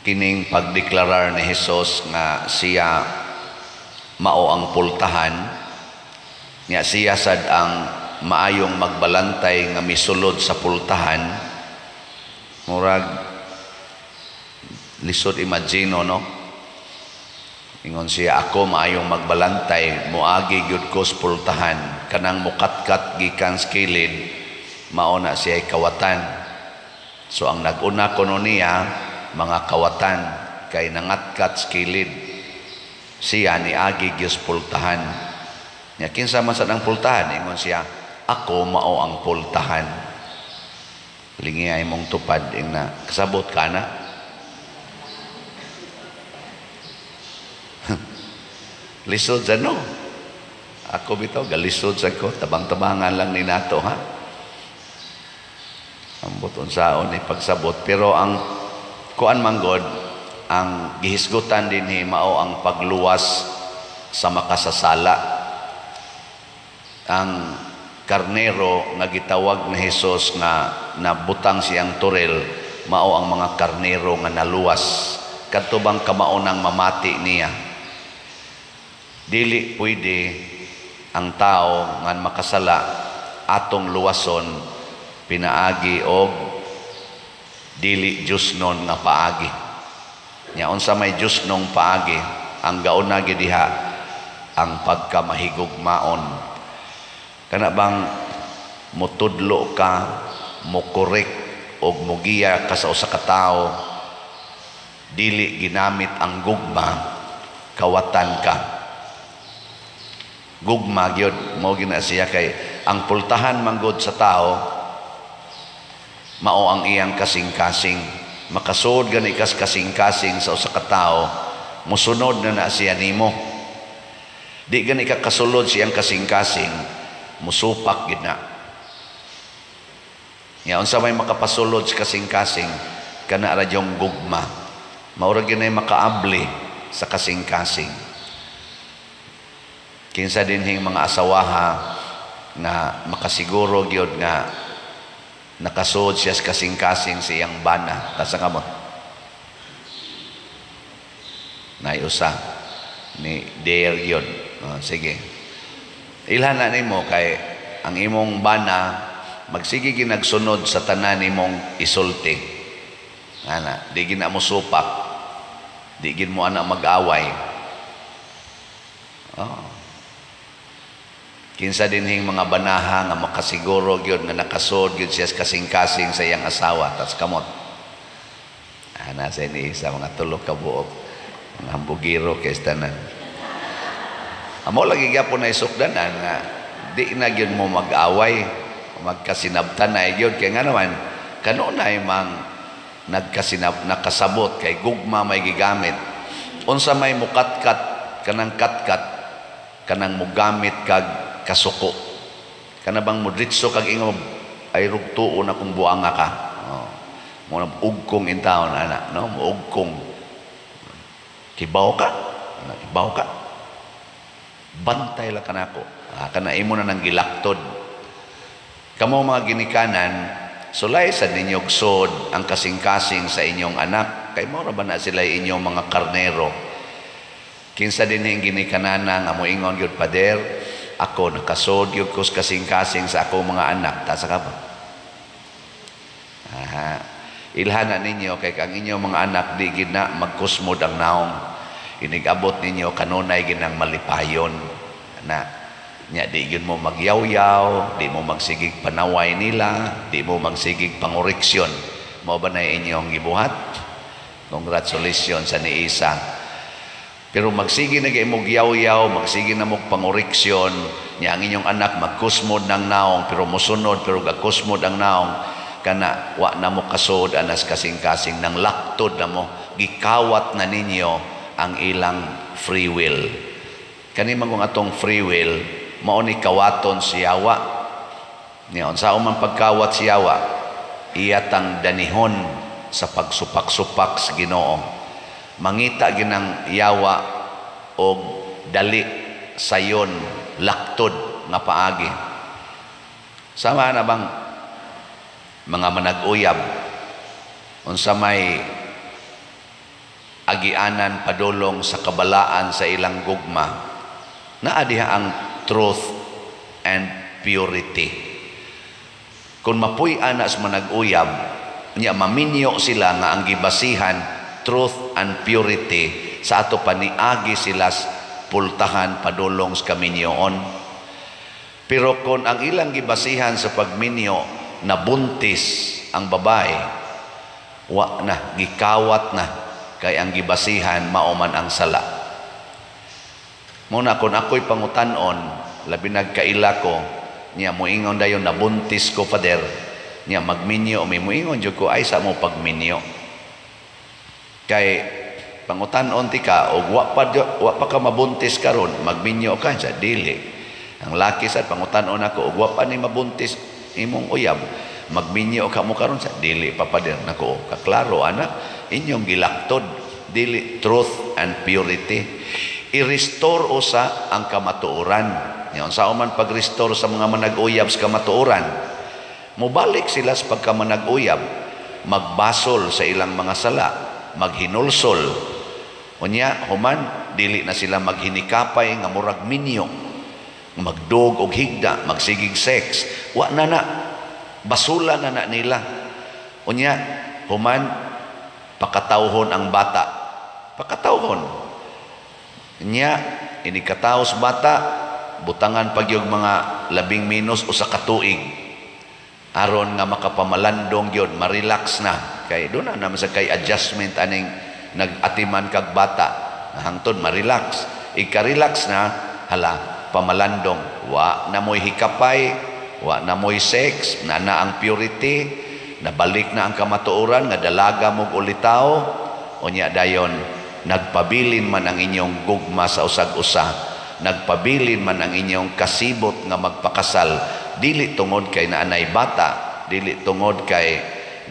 Kining pagdeklarar ni Hesus nga siya mao ang pultahan, nga siya sad ang maayong magbalantay nga misulod sa pultahan, murag lisod imagine, no? Ingon siya, "Ako maayong magbalantay, moagi gyud ko sa pultahan, kanang mukatkat gikan sa kilid, mao na siya kawatan." So ang nag-una kuno niya mga kawatan kay nangatkat sa kilid. Siya niagi gyud sa pultahan. Nya kinsa man sad ang pultahan? Ingon siya, "Ako mao ang pultahan." Lingi ay mong tupad ingna, kasabot ka na. Lisod sa, no? Ako bitaw, galisod sa ko. Tabang-tabangan lang ni nato, ha? Ambot unsaon ni pagsabot. Pero ang kuan manggod, ang gihisgutan dinhi mao ang pagluwas sa makasasala. Ang karnero nga gitawag ni Hesus nga nabutang siyang toril, mao ang mga karnero nga naluwas. Kadto bang kamaunang mamati niya. Dili pwede ang tao nga makasala atong luwason pinaagi og dili Diyosnon nga paagi. Nya unsa may Diyosnong paagi? Ang gauna gyud diha ang pagkamahigugmaon. Kana bang mutudlo ka, mokorek og mogiya ka sa usa ka tawo, dili ginamit ang gugma, kawatan ka. Gugma gyud mao gina siya kay ang pultahan manggod sa tao mao ang iyang kasing-kasing. Makasuod gani kas kasing-kasing sa usa ka tawo, musunod na na siya nimo. Di gani ka kasulod siyang kasing-kasing, musupak gid na. Nya unsa may makapasulod sa kasing-kasing? Kana ra yung gugma. Mao ra gyud makaabli sa kasing-kasing. Kinsa dinhing mga asawaha nga makasiguro gyud nga nakasuod siya sa kasing-kasing sa iyang bana? Tasa kamot. Naiusa ni dare gyud. Oh, sige. Ilhan na nimo kay ang imong bana magsige ginagsunod sa tanan nimong isulti. Ana, di gina mo supak. Di gin mo ana mag-away. Oh. Kinsa dinhing mga banaha nga makasiguro gyud nga nakasud gyud siya sa kasing-kasing sa iyang asawa? Tas kamot. Ana sa ini sa mga tulo ka buok. Mga hambugiro kay tanan. Amo lagi gyapon na isukdanan nga di na gyud mo mag-away, magkasinabtan na gyud kay nga naman kanunay mang nagkasinab nakasabot kay gugma may gigamit. Unsa may mukatkat kanang katkat? Kanang mugamit kag kasuko. Kana bang mudritso kag ingon, "Ay rugtuon akong buanga ka." Oh. Mo na ugkong intawon ana, no? Muugkong. Kibaw ka? Ana, kibaw ka? Bantay la kanako. Ah, kana imo na nang gilaktod. Kamo mga ginikanan, sulay sa ninyog sod ang kasing-kasing sa inyong anak. Kay mao ra ba na sila inyong mga karnero? Kinsa dinhing ginikanana nga moingon gyud, "Pader, ako nakasod gyud ko sa kasing-kasing sa akong mga anak"? Tasa ka ba? Aha. Ilhan na ninyo kay ang inyong mga anak di gid na magkusmod ang naong. Inigabot ninyo kanunay ginang malipayon. Na nya di gyud mo magyawyaw, di mo magsigig panaway nila, di mo magsigig pangoreksyon. Mao ba na inyong gibuhat? Congratulations sa niisa. Pero magsige na kay mo gyawyaw, magsige na mo pangoreksyon, nya ang inyong anak magkusmod ng naong, pero mosunod, pero gakusmod ang naong, kana wa na mo kasod anas kasing-kasing nang laktod na mo, gikawat na ninyo ang ilang free will. Kani man kung atong free will, mao ni kawaton si yawa. Niya, unsa man pagkawat si yawa, iyatang danihon sa pagsupak-supak sa Ginoo. Mangita ginang yawa og dali sayon laktod nga paagi. Sama na bang mga manag-uyab, unsa may agianan padulong sa kabalaan sa ilang gugma. Naa diha ang truth and purity. Kung mapuy ana sa manag-uyab, nya maminyo sila nga ang gibasihan truth and purity, sa ato pa niagi sila pultahan padulong sa kaminyoon. Pero kung ang ilang gibasihan sa pagminyo nabuntis ang babae, wa na, gikawat na, kay ang gibasihan mao man ang sala. Muna kung ako'y pangutan-on, labi nagkaila ko, niya muingon dayon nabuntis ko, Father, niya magminyo, may muingon jud ko, ay sa mo pagminyo. Kay pangutan-on ti ka og wa pa ka mabuntis karon, magminyo ka sa dili. Ang laki sad pangutan-on ako og wa pa ni mabuntis imong uyab, magminyo ka mo karon sa dili pa, Pader. Nako, kaklaro ana, inyong gilaktod, dili truth and purity. I-restore usa ang kamatuoran. Nya unsa man pag-restore sa mga manag-uyab sa kamatuoran? Mobalik sila sa pagkamanag-uyab, magbasol sa ilang mga sala, maghinulsol. Unya human dili na sila maghinikapay nga murag minyo, magdog og higda, magsigig sex. Wa na na, basula na na nila. Unya human pakatawhon ang bata. Pakatawhon. Nya ini kataos bata, butangan pagyog mga 12 usa ka tuig aron nga makapamalandong gyud, ma-relax na, kay do na naman sa kay adjustment aning nag-atiman kag bata, hangtod ma-relax. Ika-relax na, hala, pamalandong, wa na mo'y hikapay, wa na mo'y sex, na na ang purity, nabalik na ang kamatuoran nga dalaga mog ulitaw. Unya dayon nagpabilin man ang inyong gugma sa usag-usa, nagpabilin man ang inyong kasibot nga magpakasal, dili tungod kay naanay bata, dili tungod kay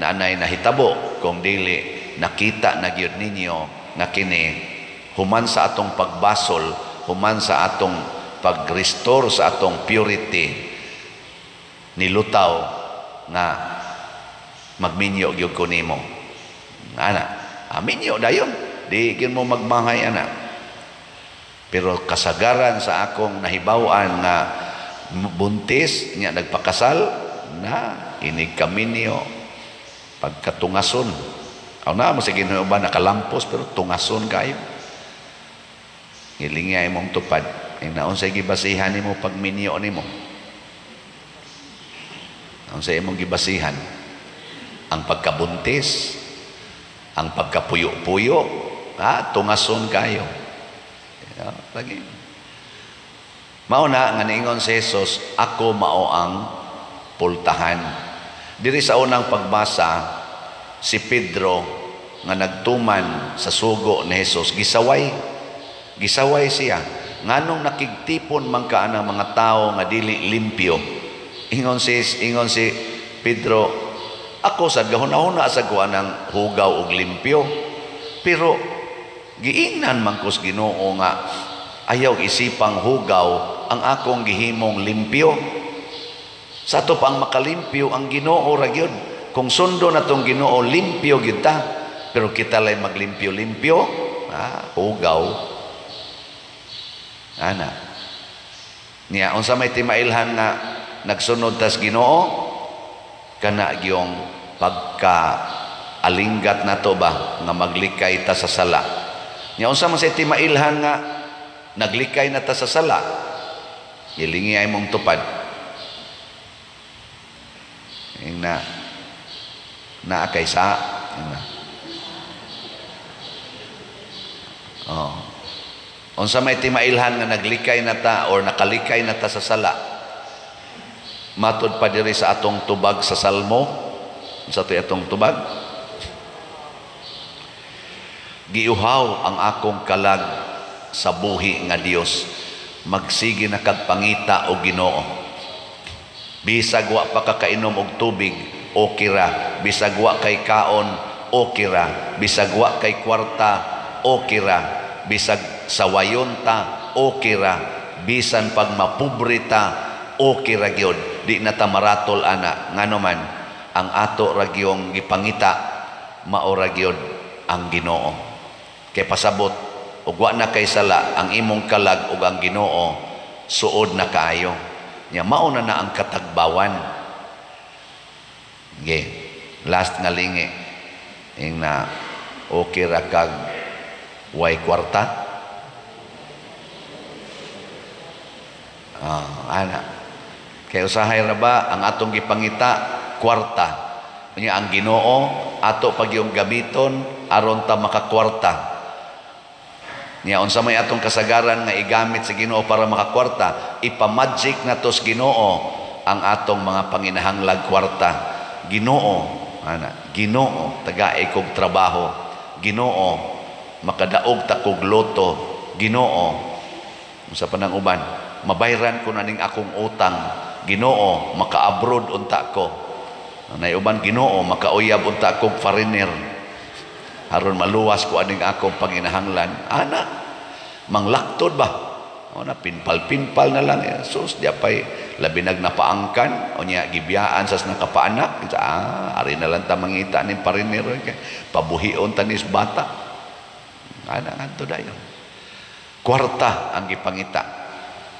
naanay nahitabo, kung dili nakita na gyud ninyo nga kini human sa atong pagbasol, human sa atong pag-restore sa atong purity, nilutaw nga magminyo gyud ko nimo. Ana, aminyo dayon, di gyud mo magmahay ana. Pero kasagaran sa akong nahibaw-an nga buntis nya nagpakasal na, inig kaminyo pagkatungason. Aw na mo sige ba nakalampos pero tungason kayo. Ngilingay imong tupad. Ing naunsay gibasihan nimo pagminyo nimo? Unsay imong gibasihan? Ang pagkabuntis, ang pagkapuyo-puyo, tungason kayo. Ya, lagi. Mao na nga niingon si Jesus, ako mao ang pultahan. Diri sa unang pagbasa, si Pedro nga nagtuman sa sugo ni Jesus, gisaway. Gisaway siya. Nganong nakigtipon man ka ang mga tao nga dili limpyo? Ingon si Pedro, ako sad gahuna-huna sa kuha ng hugaw og limpyo. Pero giingnan man ko sa Ginoo nga ayaw isipang hugaw ang akong gihimong limpyo. Sa ato pa ang makalimpyo ang Ginoo ra gyud. Kung sundo na tong Ginoo, limpyo gyud ta. Pero kita lay maglimpyo-limpyo, hugaw. Ana. Niya unsa may timailhan nga nagsunod tas Ginoo? Kana gyong pagka alinggat nato ba nga maglikay ta sa sala. Nya unsa man say timailhan nga naglikay na ta sa sala? Gilingi ay mong tupad. Ing na naa kay sa ing na. Oh. Unsa may timailhan nga naglikay na ta or nakalikay na ta sa sala? Matud pa diri sa atong tubag sa Salmo. Sa to'y atong tubag? Giuhaw ang akong kalag sa buhi nga Dios. Magsige na kag pangita og Ginoo. Bisag wa pa ka kainom og tubig, okay ra. Bisag wa kay kaon, okay ra. Bisag wa kay kwarta, okay ra. Bisag sawayon ta, okay ra. Bisan pag mapobre ta, okay ra gyud. Di na ta maratol ana. Ngano man ang ato ra gyung gipangita, mao ra gyud ang Ginoo. Kay pasabot ug wa na kay sala ang imong kalag ug ang Ginoo suod na kaayo. Nya mao na na ang katagbawan. Ge, last nga lingi ing na okay ra kag way kwarta. Ana. Kay usahay ra ba ang atong gipangita kwarta. Unya ang Ginoo ato pagyong gamiton aron ta makakwarta. Nya unsa may atong kasagaran nga igamit sa Ginoo para makakwarta, ipamagic nato sa Ginoo ang atong mga panginahanglag kwarta. Ginoo, ana, Ginoo tagae kog trabaho. Ginoo makadaog ta kog loto. Ginoo unsa pa nang uban, mabayran ko na ning akong utang. Ginoo maka-abroad unta ko. Nay uban, Ginoo makauyab unta kog foreigner aron maluwas ko aning akong panginahanglan. Ana, manglaktod ba? O na pinpal-pinpal na lang. Sus, di pay labi nag napaangkan o niya gibiyaan sa nakapaanak. Ari na lang ta mangita ning foreigner kay pabuhion ta nis bata. Ana ngadto dayon. Kwarta ang gipangita,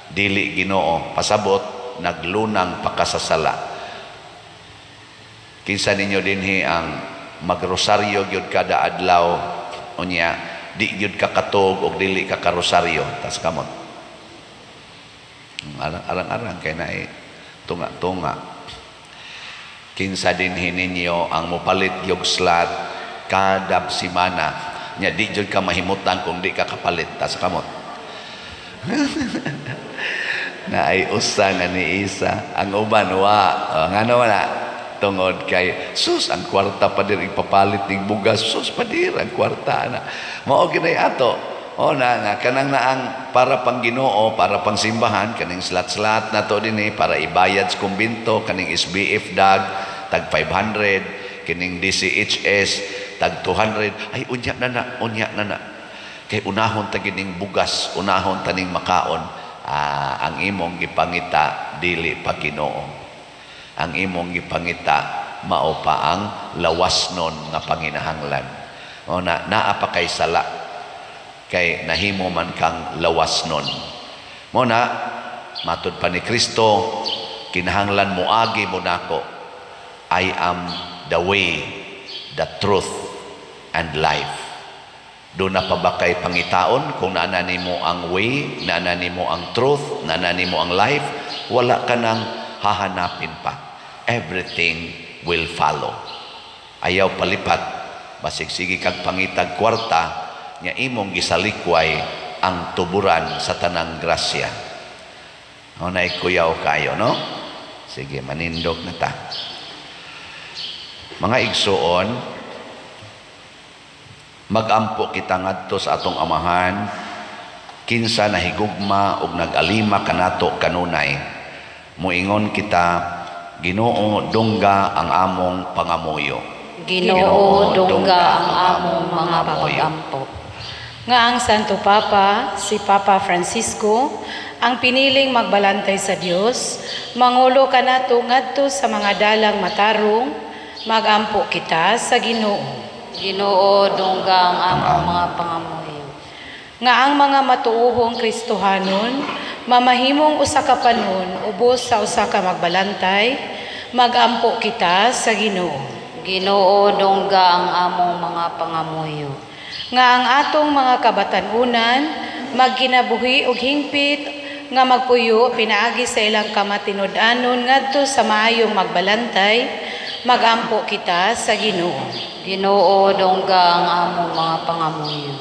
dili Ginoo. Pasabot naglunang pakasasala. Kinsa ninyo dinhi ang magrosaryo gyud kada adlaw, unya di gyud ka katog og dili ka karosaryo? Tas kamot. Arang-arang kay naay tunga-tunga. Kinsa dinhi ninyo ang mopalit gyud slot kada semana, nya di gyud ka mahimutan kung di ka kapalit? Tas kamot. Naay usa nga ni isa, ang uban wa. O, ngano man? Tungod kay sus ang kwarta pa dir ipapalit ning bugas, sus pa dir ang kwarta na. Mao ginay ato. O na nga kanang naang para pang Ginoo, para pang simbahan, kaning slat-slat nato dinhi para ibayad sa kumbento, kaning SBF dag tag 500, kining DCHS tag 200. Ay unya na na, unya na na. Kay unahon ta gining bugas, unahon ta ning makaon. Ang imong gipangita dili pa Ginoo. Ang imong gipangita mao pa ang lawas nun nga panginahanglan. O na, naa pa kay sala kay nahimo man kang lawas nun. Mo na matud pa ni Kristo, kinahanglan moagi mo nako. I am the way, the truth, and life. Doon na pa ba kay pangitaon kung naa nimo ang way, naa nimo ang truth, naa nimo ang life, wala ka nang hahanapin pa. Everything will follow. Ayaw palipat, basig sige kag pangitag kwarta, nya imong gisalikway ang tuburan sa tanang grasya. O naikuyaw kayo, no? Sige, manindog na ta. Mga igsuon, magampo kita ngadto sa atong Amahan, kinsa nahigugma og nag-alima kanato kanunay. Muingon kita, Ginoo, dungga ang among pangamuyo. Ginoo, dungga ang among mga pagampo. Nga ang Santo Papa, si Papa Francisco, ang piniling magbalantay sa Dios, mangulo kanato ngadto sa mga dalang matarong, magampo kita sa Ginoo. Ginoo, dungga ang among mga pangamuyo. Nga ang mga matuohong Kristohanon mamahimong usa ka panon ubos sa usa ka magbalantay, magampo kita sa Ginoo. Ginoo, dungga ang among mga pangamuyo. Nga ang atong mga kabatan-unan magkinabuhi og hingpit nga magpuyo pinaagi sa ilang kamatinud-anon ngadto sa maayong magbalantay, magampo kita sa Ginoo. Ginoo, dungga ang among mga pangamuyo.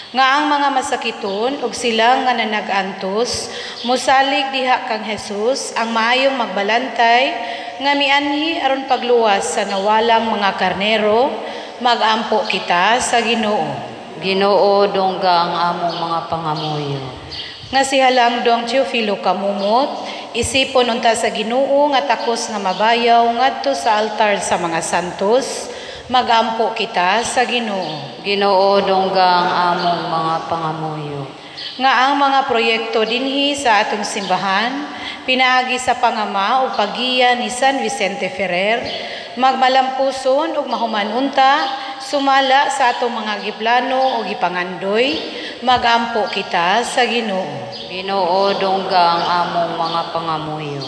Nga ang mga masakiton ug silang nga nanag-antos mosalig diha kang Jesus ang maayong magbalantay nga mianhi aron pagluwas sa nawalang mga karnero, magampo kita sa Ginoo. Ginoo, dungga ang among mga pangamuyo. Nga si Halangdong Teofilo Camomot isipon unta sa Ginoo nga takos nga mabayaw ngadto sa altar sa mga santos, magampo kita sa Ginoo. Ginoo, dungga ang among mga pangamuyo. Nga ang mga proyekto dinhi sa atong simbahan pinaagi sa pangama o paggiya ni San Vicente Ferrer magmalampuson ug mahuman unta sumala sa atong mga giplano o gipangandoy, magampo kita sa Ginoo. Ginoo, dungga ang among mga pangamuyo.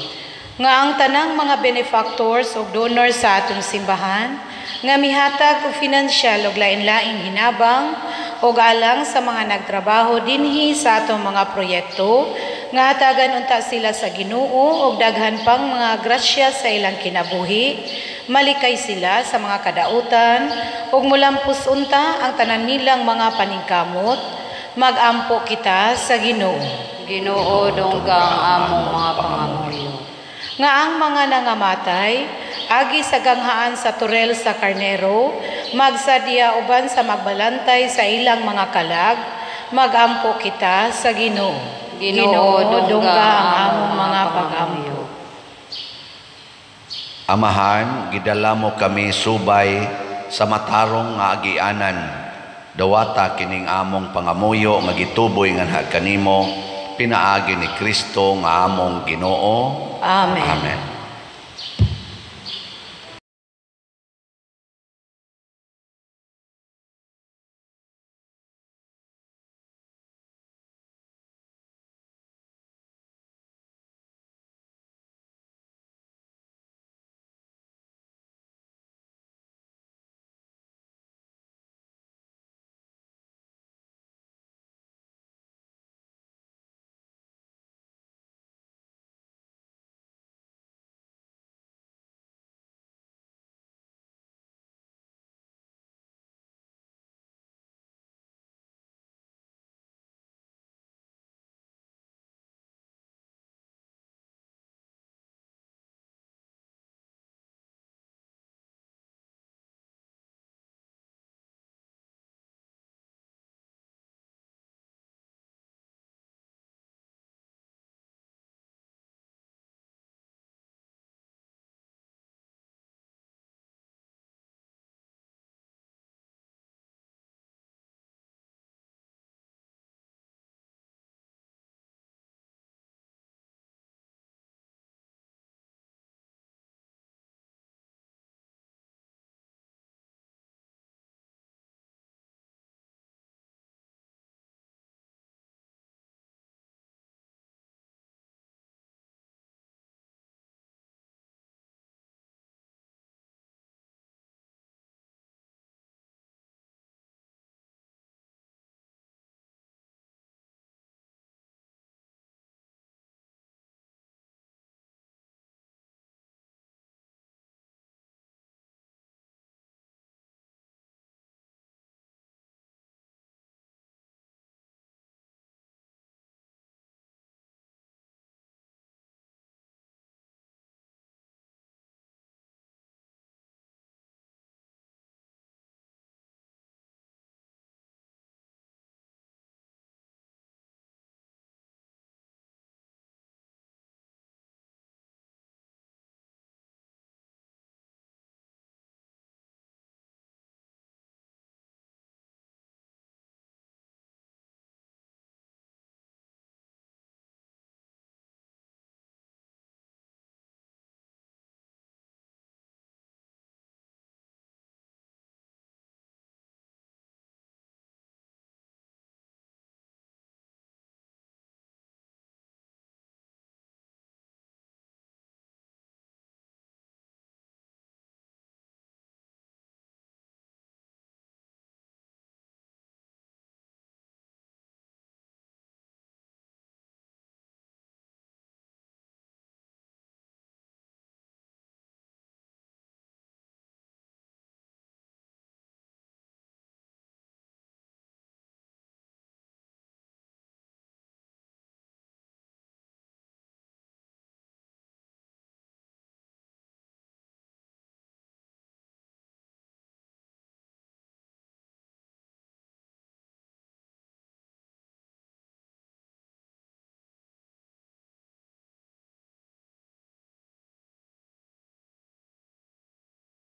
Nga ang tanang mga benefactors ug donors sa atong simbahan nga mihatag og financial ug lain-laing hinabang ug alang sa mga nagtrabaho dinhi sa atong mga proyekto, nga hatagan unta sila sa Ginoo og daghan pang mga grasya sa ilang kinabuhi, malikay sila sa mga kadautan ug mulampos unta ang tanan nilang mga paningkamot, magampo kita sa Ginoo. Ginoo, dungga ang among mga pangamuyo. Nga ang mga nangamatay agi sa ganghaan sa Torel sa Karnero magsadya uban sa magbalantay sa ilang mga kalag, magampo kita sa Ginoo. Ginoo, dungga ang ang among among mga mga pagampo. pangamuyo. Amahan, gidala mo kami subay sa matarong nga agianan. Dawata kining among pangamuyo nga gituboy nganha kanimo, pinaagi ni Kristo nga among Ginoo. Amen. Amen.